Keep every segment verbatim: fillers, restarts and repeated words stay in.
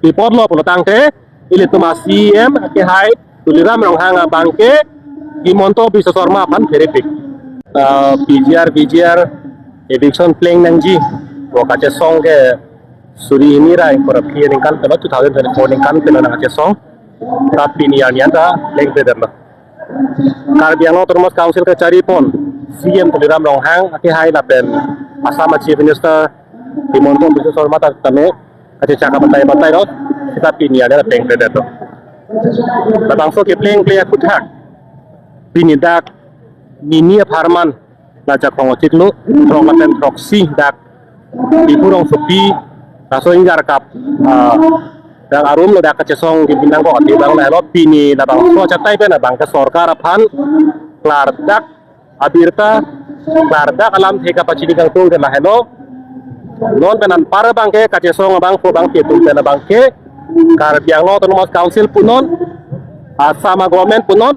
pi apotlo pulo tangte, ilitum a-C E M akehai Tuliram Ronghang abangke Himanta Biswa Sarma aphan pherepik. Ah, P G R, V G R eviction pleng nangji pu kachesong ke suri hini ra ingkoi ra phli aningkan pen lo, two thousand twenty-four aningkan pen lo nangkachesong. Ta pini arni an ta plengpledetlo. Karbi Anglong Autonomous Council kacharipon C E M Tuliram Ronghang akehai lapen Assam Chief Minister Himanta Biswa Sarma ta tame kachechak abatai batai lo, seta pini arni an ta plengpledetlo. Labangso keplengple aphuthak pini dak nini apharman, la Jakhong achiklo throk lapen throksi dak Diphu rongsopi, laso ingjar kap, ah, dak arum lo dak kachesong kibinang ko ati bang lahelo. Pini labangso achatai pen abangke sorkar aphan klardak abirta, klardak alamthe kapachini kangtung ke lahelo. Non pen anpar abangke kachesong abang pho abang ketu pen abangke Karbi Anglong Autonomous Council punon, Assam government punon,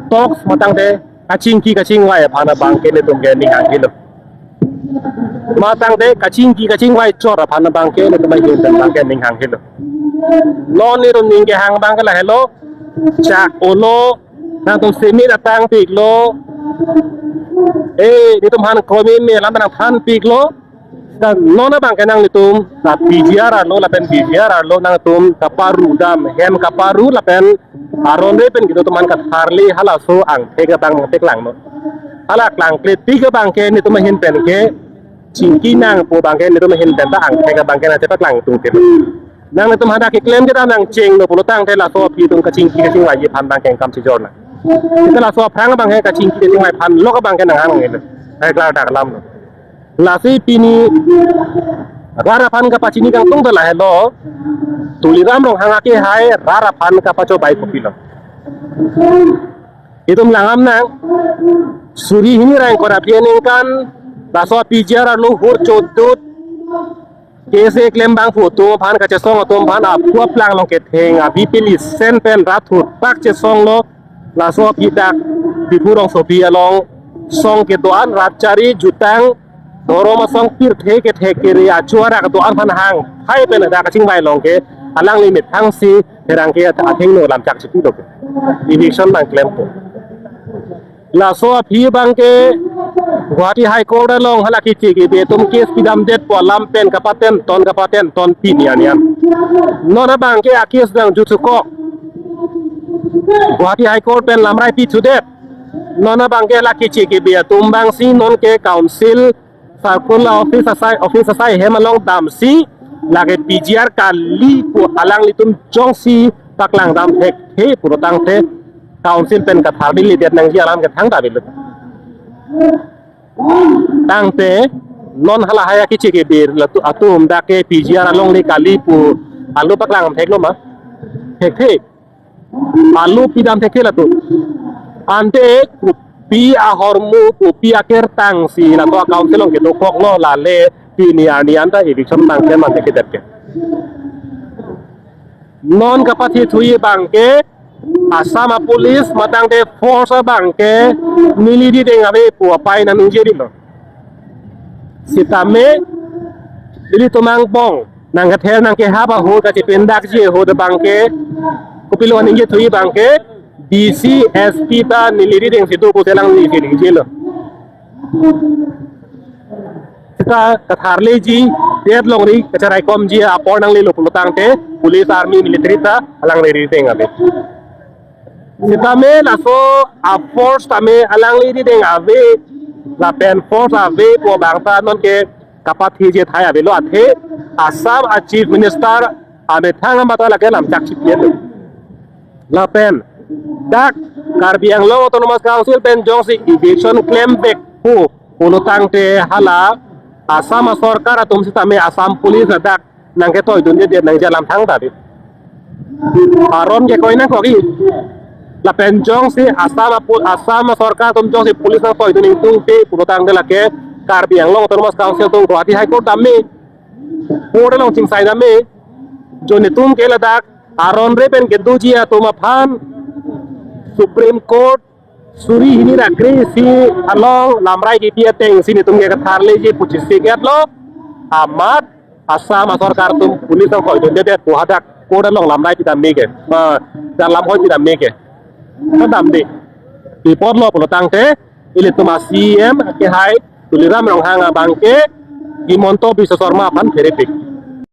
talks matangte kachingki kachingvai aphan abangke netum ke ning hangkilo. Matangte kachingki kachingvai chot aphan abangke netum ahin pen abangke ning hangkilo. Non netum ning kehang abangke lahelo, chak olo, nangtum simit atangpiklo, eh, netum aphan kromi me alam nangthanpiklo. Dan non abangke nanglitum, na P G R arlo lapen V G R arlo nangtum kaparu dam, hem kaparu lapen aron re pen kedo atum aphan katharli halaso angthek abang nangteklangnon. Hala klangklepik abangke netum ahin pen ke chingki nang pu abangke netum ahin pen ta angthek abangke nangchepaklang tungtil. Nangtum hadak keklem kedam nangchenglo pulo tangte laso aphi atum kachingki kachingvaiji aphan abangke kam chijorna. Seta laso aphrang abangke kachingki kachingvai aphan lok abangke nanghang nangilo. Hai klardak alamlo. Lasi pini rat aphan kapachini kangtung ta lahelo, Tuliram Ronghang akehai rat aphan kapachobei kopilo. Itum langdam nang, suri hini ra ingkoi ra phli aningkan laso P G R arlo hur chodut, case klem abang phu atum aphan, kachesong atum aphan aphu aplang along ketheng avi peli sen pen rat thurpak chesonglo. Laso aphi dak Diphu rongsopi along song kedo-an, rat chari, jutang, dhorom asong, pirthe kethek kere achu arak do-an aphan hang hai pen dak kachingvai along ke alangli methang si pherangke athengno lamchak chipulo ke. Eviction nangklempo. Laso aphi abangke Guwahati High Court along hala keche kebe atum case pidamdet pu alam pen kapatenton kapatenton pini arni an. Non abangke a-case nangjutsu kok. Guwahati High Court pen lamrai pithudet. Non abangke hala keche kebe atum abangsi nonke council circle office asai, office asai hem along damsi lake P G R kali pu alanglitum jongsi paklang dam thekthe pulo tangte council pen katharli ledet nangji alam ke thangta avelo. Tangte non halahai akeche kebe atum dak ke P G R alongle kali pu alo paklang theklo ma? Thekthe. Alo pidam thekthe latum. Ante kopi ahormu, kopi akertang si latum a-council along kedokoklo, lale pini arni an ta eviction nangklem ante kedet ke. Non kapathe thuji abangke Assam a-police matangte force abangke neli rideng ave pu apai nangningjelo. Sitame nelitum angbong nangkether nangkehap ahut kachepindakji ahut abangke kopilo ningje thuji abangke D C, S P ta neli rideng si do pu selang neli si ningjelo. Seta katharliji, det longri kacharaikomji apor nanglelo pulo tangte police, army, military ta alangli rideng ave. Sitame laso a-force tame alangli rideng ave, lapen force ave pu abang ta nonke kapatheji athai avelo, athe Assam a-Chief Minister amethang amat ta lake lamchak chipietlo. Lapen dak Karbi Anglong Autonomous Council pen jongsi eviction klem vek pu pulo tangte hala Assam asorkar atum sitame Assam Police ladak nangketoidundedet nangji alam thangta ave. Aron ke koi nangkokji. Lapen jongsi Assam apo-, Assam asorkar atum jongsi police nangtoidun ingtungte pulo tangte lake Karbi Anglong Autonomous Council atum Guwahati High Court dam me, court along chingsai dam me, jo netum ke ladak aron re pen kedoji atum aphan Supreme Court suri hini ra kre-isi along lamrai kipi atengsi netum ke katharleji pu chesiketlo, amat Assam asorkar atum police ang koi dunde det pu hadak court along lamrai pidam meke, ba, jan lam hoi pidam meke. Kadam de. Report lo pulo tangte, ilitum a-C E M kehai Tuliram Ronghang abang ke Himanta Biswa Sarma aphan pherepik.